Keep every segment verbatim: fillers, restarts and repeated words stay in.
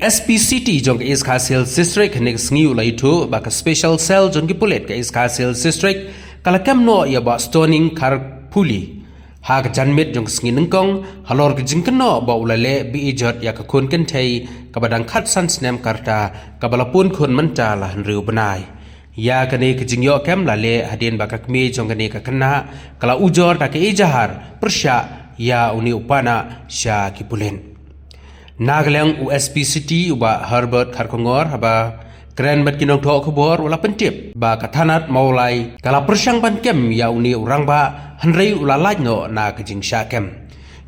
S P City jong ka East Khasi Hills District hynne ka sngi u la ïathuh ba ka Special Cell jong ki pulit ka East Khasi Hills District ka la kem noh ïa Bah Stoning Kharpuli ha ka janmiet jong ka sngi nyngkong halor ka jingkynnoh ba u la leh beh jot ïa ka khun kynthei kaba dang khatsan snem ka rta kaba la pun khun mynta la hynriew bnai. Ïa kane ka jingïoh kem la leh hadien ba ka kmie jong kane ka khynnah ka la ujor da ka ejahar pyrshah ïa une u pahnah sha ki pulit. Na ka liang u S P City u Bah Herbert Kharkongor haba kren bad ki nongthoh khubor u la pyntip ba ka thanat Mawlai ka la pyrshang ban kem ïa une u rangbah hynrei u la lait noh na ka jingshah kem.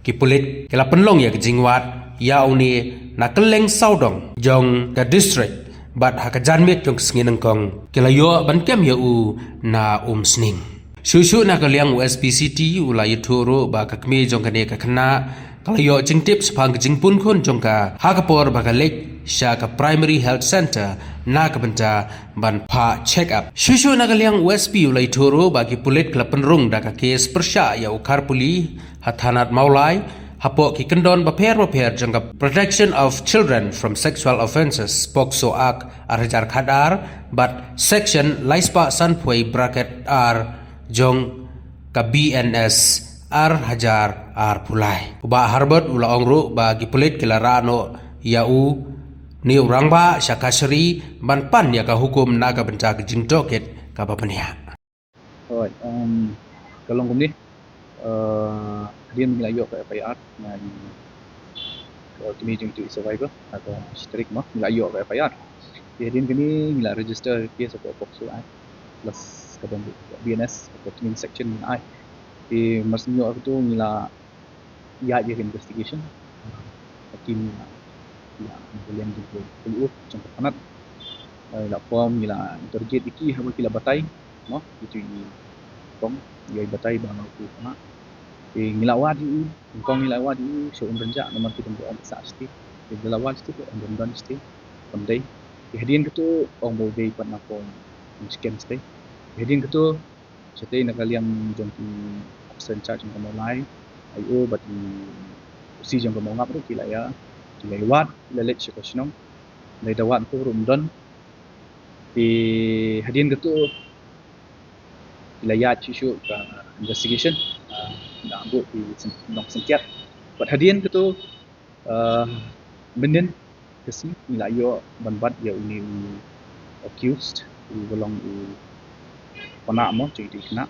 Ki pulit ki la pynlong ïa ka jingwad ïa une na kylleng sawdong jong ka district bad ha ka janmiet jong ka sngi nyngkong ki la ïoh ban kem ïa u na Umsning. Shuh shuh na ka liang u S P City u la ïathuh ruh ba ka kmie jong kane ka khynnah ka la ïoh jingtip shaphang ka jingpun khun jong ka ha ka por ba ka leit sha ka Primary Health Centre na ka bynta ban phah check up. Shuh shuh na ka liang u S P u la ïathuh ruh ba ki pulit ka la pynrung da ka kes pyrshah ïa u Kharpuli ha thanat Mawlai hapoh ki kyndon bapher bapher jong ka Protection of Children from Sexual Offences, POCSO Act ar hajar khatar bad Section laispah sanphew bracket ar jong ka B N S ar hajar arphew lai. U Bah Herbert u la ong ruh ba ki pulit ki la rah noh ïa une u rangbah sha kashari ban pan ïa ka hukum na ka bynta ka jingtohkit kaba bniah. Alright, um, ka long kumne. Uh, hadien ngi la ïoh ka F I R na, uh, kmie jong itu i survivor, ha ka shi tarik mo ngi la ïoh ka F I R. Te hadien kane ngi la register case hapoh POCSO Act plus ka dang B N S hapoh kine ki section ngi la ai. Te mar shu ïoh katu ngi la ïaid ïa ka investigation. Ka team ïa, ïa ka liang jong ka police jong ka thanat. Eh, la form ngi la interrogate ïa ki haba ki la batai. Mo, itu i kong ïa i batai ba nga u pahnah. Te ngi la wad ïa u, i kong ngi la wad ïa u sha Umrynjah namar ki dang ong ba sah shatei. Te da la wad shatei, ong ba ym don shatei, ym dei. Te hadien katu ong ba u dei pat na form scam shatei. Te hadien katu shatei na ka liang jong ki officer in charge jong ka Mawlai, I O bad i O C jong ka Mawngap ruh ki la ïa, ki la ïa wad, ki la leit sha ka shnong. Leit da wad ruh ym don. Te hadien katu ki la ïaid shuh shuh ka investigation, ah, da buh ki syn-, nongsyntiat. Bad hadien katu, ah, mynnin ka sngi ngi la ïoh ban bat ïa une u accused uba long u pahnah mo jong itu i khynnah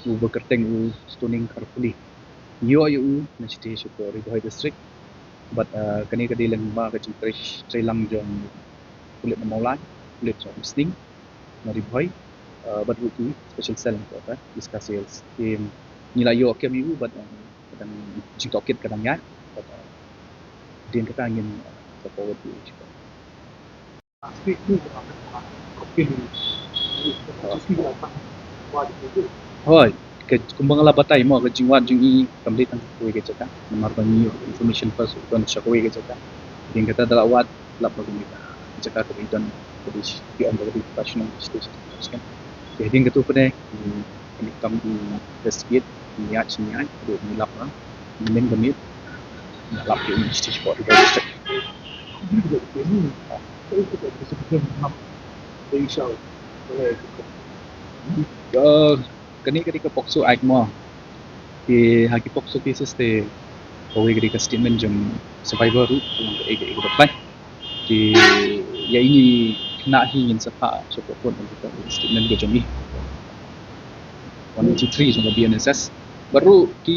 uba kyrteng u Stoning Kharpuli. Ngi ïoh ïa u na shatei shapoh Ri Bhoi District. Bad, ah, kane ka dei lyngba ka jingtrei, trei lang jong pulit na Mawlai, pulit jong Umsning na Ri Bhoi, ah, bad ruh ki special cell hapoh ka East Khasi Hills. Te ngi la ïoh kem ïa u bad, ah, ka dang jingtohkit ka dang ïaid bad, ah, hadien kata ngin, ah, sa forward ïa u. Hooid, ka, kumba nga la batai mo, ka jingwad jong i kam dei tang kawei ka jaka. Namar ba ngi ïoh information first, u don sha kawei ka jaka. Hadien kata da la wad, lap ba kane ka jaka ka dei don, ka dei shi, ki ong ba ka dei ka shnong, station, station. Te hadien katu pat ngi, ngi kam investigate, ngi ïaid, ngi ïaid, ngi lap ba, ngi leng ba ngi lap ïa u station port district. Uh, kane ka dei ka POCSO Act mo. Te ha ki POCSO cases te kawei ka dei ka statement jong survivor ruh, ka long kaei kaei kaba pynlong. Te ïa ine i khynnah hi ngin sa phah shapoh court ban pynlong statement ka jong i. One eighty-three jong ka B N S S. Bad ruh ki,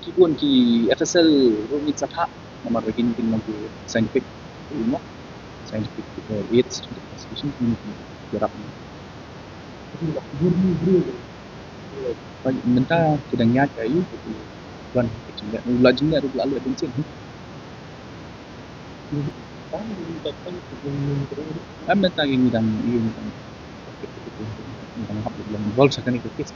ki bun ki F S L ruh ngin sa phah namar ba kine kin long ki scientific, you know, scientific, uh, aids, scientific investigation, ngin ïarap. Mynta ki dang ïaid ïa u, ki don ki jingleh, u la jingleh ruh la leh bynsin. Em, mynta ngi dang, ngi dang, ngi dang hap, ngi dang involve sa kane ka case.